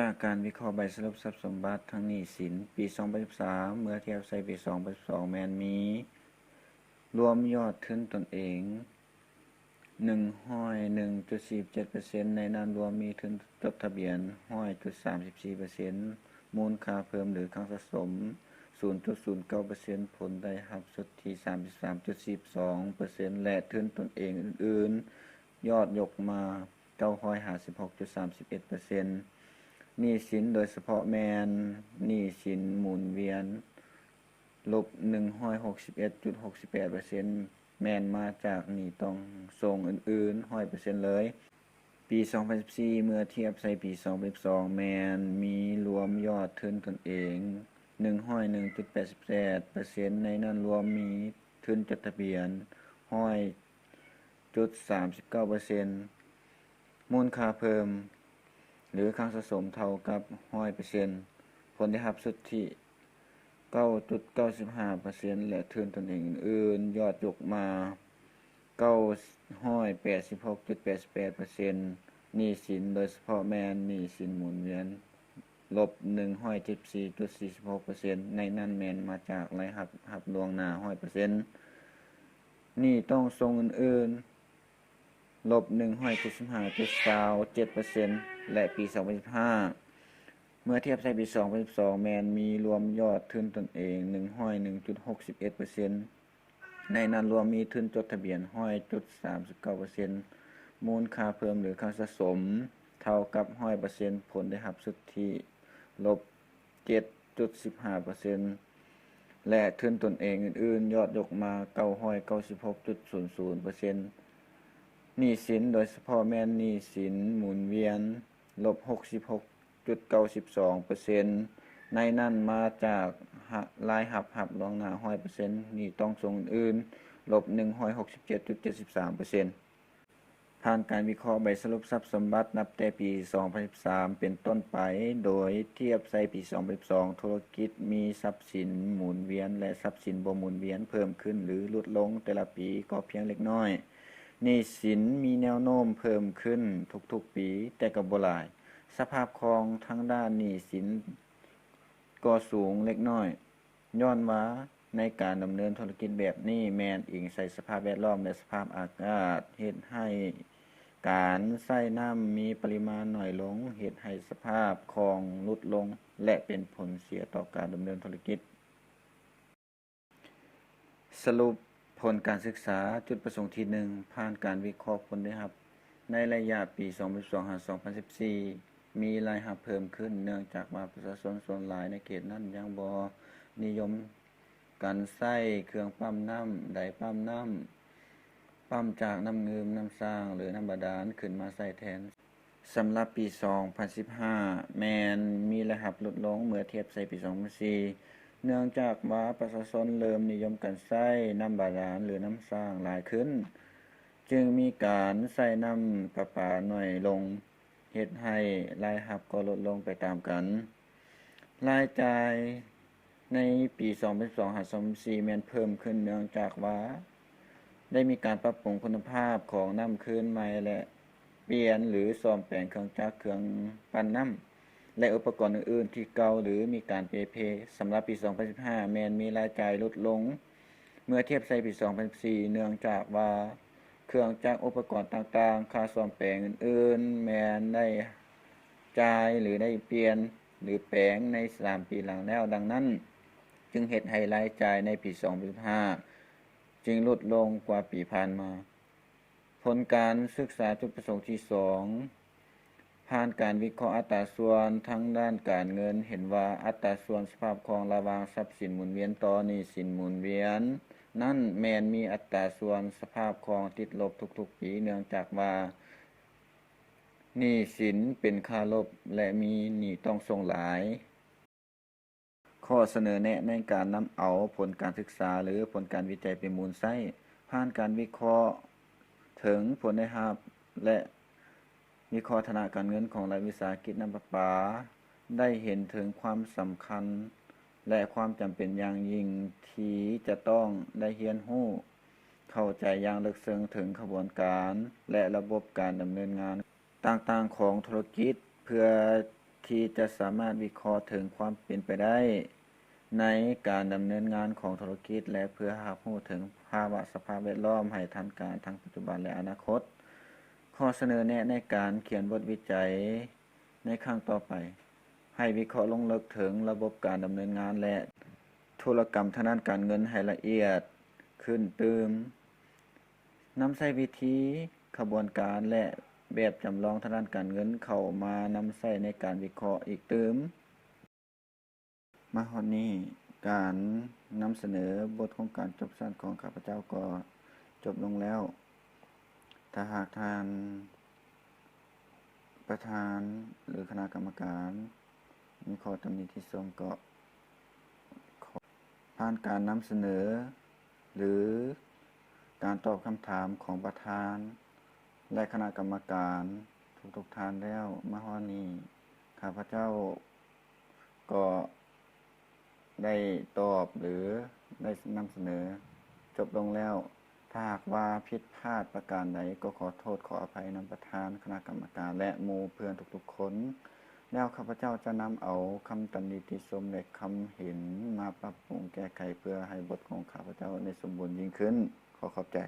ຈາກການວິເຄາະໃບສະຫຼຸບຊັບສົມບັດທັງໜີ້ສິນປີສອງພັນສິບສາມ ເມື່ອທຽບໃສ່ປີສອງພັນສິບສອງ ແມ່ນມີລວມຍອດທຶນຕົນເອງ ໜຶ່ງຮ້ອຍໜຶ່ງຈຸດສີ່ເຈັດເປີເຊັນ, ໃນນັ້ນລວມມີທຶນຈົດທະບຽນ ຮ້ອຍຈຸດສາມສິບສີ່ເປີເຊັນ, ມູນຄ່າເພີ່ມ ຫຼື ຄັງສະສົມ ສູນຈຸດສູນເກົ້າເປີເຊັນ, ຜົນໄດ້ຮັບສຸດທິ ສາມສິບສາມຈຸດສີ່ສອງເປີເຊັນ ແລະ ທຶນຕົນເອງອື່ນໆ ຍອດຍົກມາ ເກົ້າຮ້ອຍຫ້າສິບຫົກຈຸດສາມສິບເອັດເປີເຊັນ. ໜີ້ສິນໂດຍສະເພາະແມ່ນໜີ້ສິນໝູນວຽນ ລົບໜຶ່ງຮ້ອຍຫົກສິບເອັດຈຸດຫົກສິບແປດເປີເຊັນ ແມ່ນມາຈາກໜີ້ຕ້ອງສົ່ງອື່ນໆ ຮ້ອຍເປີເຊັນເລີຍ. ປີສອງພັນສິບສີ່ ເມື່ອທຽບໃສ່ປີສອງພັນສິບສອງ ແມ່ນມີລວມຍອດທຶນຕົນເອງ ໜຶ່ງຮ້ອຍໜຶ່ງຈຸດແປດສິບແປດເປີເຊັນ, ໃນນັ້ນລວມມີທຶນຈົດທະບຽນ ຮ້ອຍຈຸດສາມສິບເກົ້າເປີເຊັນ, ມູນຄ່າເພີ່ມ ຫຼື ຄັງສະສົມເທົ່າກັບ ຮ້ອຍເປີເຊັນ, ຜົນໄດ້ຮັບສຸດທິ ເກົ້າຈຸດເກົ້າສິບຫ້າເປີເຊັນ ແລະ ທຶນຕົນເອງອື່ນໆ ຍອດຍົກມາ ເກົ້າຮ້ອຍແປດສິບຫົກຈຸດແປດສິບແປດເປີເຊັນ. ໜີ້ສິນໂດຍສະເພາະແມ່ນໜີ້ສິນໝູນວຽນ ລົບໜຶ່ງຮ້ອຍເຈັດສິບສີ່ຈຸດສີ່ສິບຫົກເປີເຊັນ, ໃນນັ້ນແມ່ນມາຈາກລາຍຮັບຮັບລ່ວງໜ້າ ຮ້ອຍເປີເຊັນ, ໜີ້ຕ້ອງສົ່ງອື່ນໆ ລົບໜຶ່ງຮ້ອຍເຈັດສິບຫ້າຈຸດຊາວເຈັດເປີເຊັນ ແລະ ປີສອງພັນສິບຫ້າ ເມື່ອທຽບໃສ່ປີສອງພັນສິບສອງ ແມ່ນມີລວມຍອດທຶນຕົນເອງ ໜຶ່ງຮ້ອຍໜຶ່ງຈຸດຫົກສິບເອັດເປີເຊັນ, ໃນນັ້ນລວມມີທຶນຈົດທະບຽນ ຮ້ອຍຈຸດສາມສິບເກົ້າເປີເຊັນ, ມູນຄ່າເພີ່ມ ຫຼື ຄັງສະສົມ ເທົ່າກັບ ຮ້ອຍເປີເຊັນ, ຜົນໄດ້ຮັບສຸດທິ ລົບເຈັດຈຸດສິບຫ້າເປີເຊັນ ແລະ ທຶນຕົນເອງອື່ນໆ ຍອດຍົກມາ ເກົ້າຮ້ອຍເກົ້າສິບຫົກຈຸດສູນສູນເປີເຊັນ. ໜີ້ສິນໂດຍສະເພາະແມ່ນໜີ້ສິນໝູນວຽນ ລົບຫົກສິບຫົກຈຸດເກົ້າສິບສອງເປີເຊັນ, ໃນນັ້ນມາຈາກລາຍຮັບຮັບລ່ວງໜ້າ ຮ້ອຍເປີເຊັນ, ໜີ້ຕ້ອງສົ່ງອື່ນໆ ລົບໜຶ່ງຮ້ອຍຫົກສິບເຈັດຈຸດເຈັດສິບສາມເປີເຊັນ. ຜ່ານການວິເຄາະໃບສະຫຼຸບຊັບສົມບັດນັບແຕ່ປີສອງພັນສິບສາມເປັນຕົ້ນໄປ, ໂດຍທຽບໃສ່ປີສອງພັນສິບສອງ, ທຸລະກິດມີຊັບສິນໝູນວຽນ ແລະ ຊັບສິນບໍ່ໝູນວຽນເພີ່ມຂຶ້ນ ຫຼື ຫຼຸດລົງແຕ່ລະປີກໍພຽງເລັກນ້ອຍ. ໜີ້ສິນມີແນວໂນ້ມເພີ່ມຂຶ້ນທຸກໆປີ, ແຕ່ກໍບໍ່ຫຼາຍ. ສະພາບຄອງທາງດ້ານໜີ້ສິນກໍສູງເລັກນ້ອຍ. ຍ້ອນວ່າໃນການດຳເນີນທຸລະກິດແບບນີ້ແມ່ນອີງໃສ່ສະພາບແວດລ້ອມ ແລະ ສະພາບອາກາດ, ເຮັດໃຫ້ການໃຊ້ນ້ຳມີປະລິມານໜ້ອຍລົງ, ເຮັດໃຫ້ສະພາບຄອງຫຼຸດລົງ ແລະ ເປັນຜົນເສຍຕໍ່ການດຳເນີນທຸລະກິດ. ສະຫຼຸບຜົນການສຶກສາ, ຈຸດປະສົງທີໜຶ່ງ, ຜ່ານການວິເຄາະຜົນໄດ້ຮັບ ໃນໄລຍະປີສອງພັນສິບສອງຫາສອງພັນສິບສີ່ ມີລາຍຮັບເພີ່ມຂຶ້ນ ເນື່ອງຈາກວ່າປະຊາຊົນສ່ວນຫຼາຍໃນເຂດນັ້ນຍັງບໍ່ນິຍົມກັນໃຊ້ເຄື່ອງປ້ຳນ້ຳໃດປ້ຳນ້ຳ, ປ້ຳຈາກນ້ຳງື່ມ, ນ້ຳສ້າງ ຫຼື ນ້ຳບາດານຂຶ້ນມາໃຊ້ແທນ. ສຳລັບປີສອງພັນສິບຫ້າ ແມ່ນມີລາຍຮັບຫຼຸດລົງເມື່ອທຽບໃສ່ປີສອງພັນສີ່ ເນື່ອງຈາກວ່າປະຊາຊົນເລີ່ມນິຍົມກັນໃຊ້ນ້ຳບາດານ ຫຼື ນ້ຳສ້າງຫຼາຍຂຶ້ນ, ຈຶ່ງມີການໃຊ້ນ້ຳປະປາໜ້ອຍລົງ, ເຮັດໃຫ້ລາຍຮັບກໍຫຼຸດລົງໄປຕາມກັນ. ລາຍຈ່າຍໃນປີສອງພັນສິບສອງຫາສອງພັນສິບສີ່ ແມ່ນເພີ່ມຂຶ້ນເນື່ອງຈາກວ່າໄດ້ມີການປັບປຸງຄຸນນະພາບຂອງນ້ຳຄືນໃໝ່ ແລະ ປ່ຽນ ຫຼື ສ້ອມແປງເຄື່ອງຈັກ, ເຄື່ອງປັ່ນນ້ຳ ແລະ ອຸປະກອນອື່ນໆທີ່ເກົ່າ ຫຼື ມີການເປ່ເພ. ສຳລັບປີສອງພັນສິບຫ້າ ແມ່ນມີລາຍຈ່າຍຫຼຸດລົງ ເມື່ອທຽບໃສ່ປີສອງພັນສິບສີ່ ເນື່ອງຈາກວ່າເຄື່ອງຈັກອຸປະກອນຕ່າງໆ, ຄ່າສ້ອມແປງອື່ນໆ ແມ່ນໄດ້ຈ່າຍ ຫຼື ໄດ້ປ່ຽນ ຫຼື ແປງໃນສາມປີຫຼັງແລ້ວ. ດັ່ງນັ້ນ, ຈຶ່ງເຮັດໃຫ້ລາຍຈ່າຍໃນປີສອງພັນສິບຫ້າ ຈຶ່ງຫຼຸດລົງກວ່າປີຜ່ານມາ. ຜົນການສຶກສາຈຸດປະສົງທີສອງ, ຜ່ານການວິເຄາະອັດຕາສ່ວນທາງດ້ານການເງິນ ເຫັນວ່າອັດຕາສ່ວນສະພາບຄອງລະຫວ່າງຊັບສິນໝູນວຽນຕໍ່ໜີ້ສິນໝູນວຽນນັ້ນ ແມ່ນມີອັດຕາສ່ວນສະພາບຄອງຕິດລົບທຸກໆປີ, ເນື່ອງຈາກວ່າໜີ້ສິນເປັນຄາລົບ ແລະ ມີໜີ້ຕ້ອງສົ່ງຫຼາຍ. ຂໍ້ສະເໜີແນະໃນການນຳເອົາຜົນການສຶກສາ ຫຼື ຜົນການວິໄຈເປັນມູນໃຊ້. ຜ່ານການວິເຄາະເຖິງຜົນໄດ້ຮັບ ແລະ ວິເຄາະຖານະການເງິນຂອງລັດວິສາຫະກິດນ້ຳປະປາ ໄດ້ເຫັນເຖິງຄວາມສຳຄັນ ແລະ ຄວາມຈຳເປັນຢ່າງຍິ່ງທີ່ຈະຕ້ອງໄດ້ຮຽນຮູ້ ເຂົ້າໃຈຢ່າງເລິກເຊິ່ງເຖິງຂະບວນການ ແລະ ລະບົບການດຳເນີນງານຕ່າງໆຂອງທຸລະກິດ ເພື່ອ ທີ່ຈະສາມາດວິເຄາະເຖິງຄວາມເປັນໄປໄດ້ໃນການດຳເນີນງານຂອງທຸລະກິດ ແລະ ເພື່ອຮັບຮູ້ເຖິງພາວະສະພາບແວດລ້ອມໃຫ້ທັນການທັງປັດຈຸບັນ ແລະ ອະນາຄົດ. ຂໍ້ສະເໜີແນະໃນການຂຽນບົດວິໄຈໃນຄັ້ງຕໍ່ໄປ, ໃຫ້ວິເຄາະລົງເລິກເຖິງລະບົບການດຳເນີນງານ ແລະ ທຸລະກຳທາງດ້ານການເງິນໃຫ້ລະອຽດຂຶ້ນຕື່ມ. ນຳໃຊ້ວິທີ, ຂະບວນການ ແລະ ແບບຈຳລອງທາງດ້ານການເງິນເຂົ້າມານຳໃຊ້ໃນການວິເຄາະອີກຕື່ມ. ມາຮອດນີ້, ການນຳສະເໜີບົດໂຄງການຈົບຊັ້ນຂອງຂ້າພະເຈົ້າກໍຈົບລົງແລ້ວ. ຖ້າຫາກທ່ານປະທານ ຫຼື ຄະນະກຳມະການມີຂໍ້ຕຳໜິຕິຊົມ ກໍຂໍຜ່ານການນຳສະເໜີ ຫຼື ການຕອບຄຳຖາມຂອງປະທານ ແລະ ຄະນະກຳມະການທຸກໆທ່ານແລ້ວ. ມາຮອດນີ້ ຂ້າພະເຈົ້າກໍໄດ້ຕອບ ຫຼື ໄດ້ນຳສະເໜີຈົບລົງແລ້ວ. ຖ້າຫາກວ່າຜິດພາດປະການໃດ ກໍຂໍໂທດຂໍອະໄພນຳປະທານ, ຄະນະກຳມະການ ແລະ ໝູ່ເພື່ອນທຸກໆຄົນ. ແລ້ວຂ້າພະເຈົ້າຈະນຳເອົາຄຳຕຳໜິຕິຊົມ ແລະ ຄຳເຫັນມາປັບປຸງແກ້ໄຂ ເພື່ອໃຫ້ບົດຂອງຂ້າພະເຈົ້າໄດ້ສົມບູນຍິ່ງຂຶ້ນ. ຂໍຂອບໃຈ.